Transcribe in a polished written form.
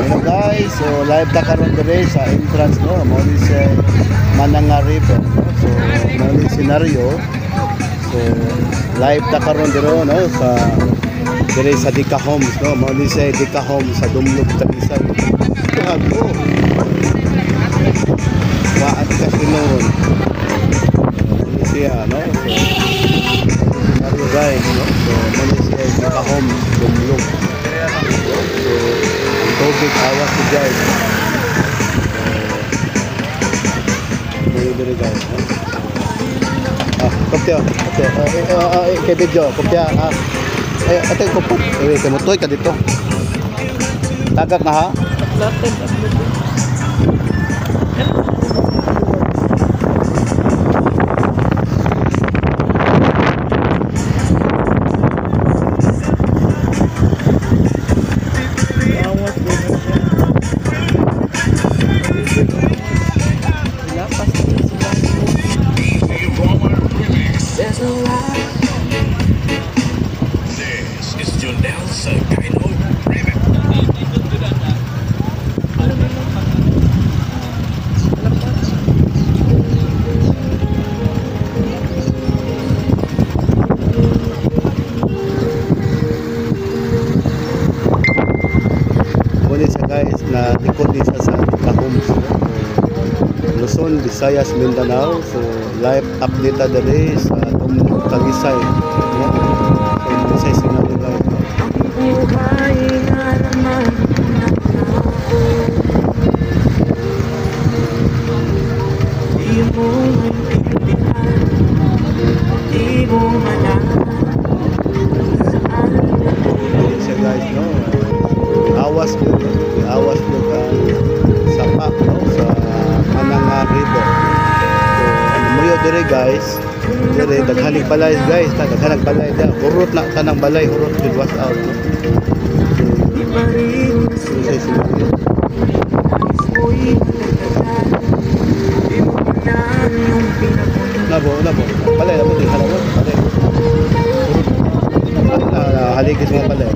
Hello guys, so live ta karon diri sa entrance, no. Mao ni sa Mananga River, no? So mao ni scenario. So live ta karon diri, no, sa diri sa Dika Homes, no. Mao ni sa Dika Homes sa Dumlog, Talisay. Hago. Waat ka sinuon. Mao ni siya, no. So scenario guys, no. So mao ni siya Dika Homes Dumlog. So ang tubig awas si guys. Diri diri guys, no? Ah, kopya, kopya. Kay video, kopya. Ah. Eh, ate kupot. Eh, kay motoy ka dito. Tagak na ha. Uploaded, uploaded. Awas din na siya. Lapas din sila. There's no light. This is Junel Sakaino Remix. Lapas. Muna siya guys na likod din siya sa Dika Homes, no? So, Luzon, Visayas, Mindanao. So live update ta diri sa Dumlog, Talisay, no? So mao siya scenario guys, no? Buhay na naman ako. Di mo maintindihan, di mo malaman saan Mao siya guys, no. Awas yun, no? Awas yun ang sapa, no, sa Mananga River. So ano mo diri guys, diri daghaning balay guys, ta daghanang balay da. Hurot na tanang balay, hurot jud, wash out, no? So, Di pa rin mao siya scenario. Nais mo'y matagalan. Di mo man yung pinapunta. Nabo, nabo. Balay, nabo, di halawon, balay. Hurot. Ah, haligis mga balay.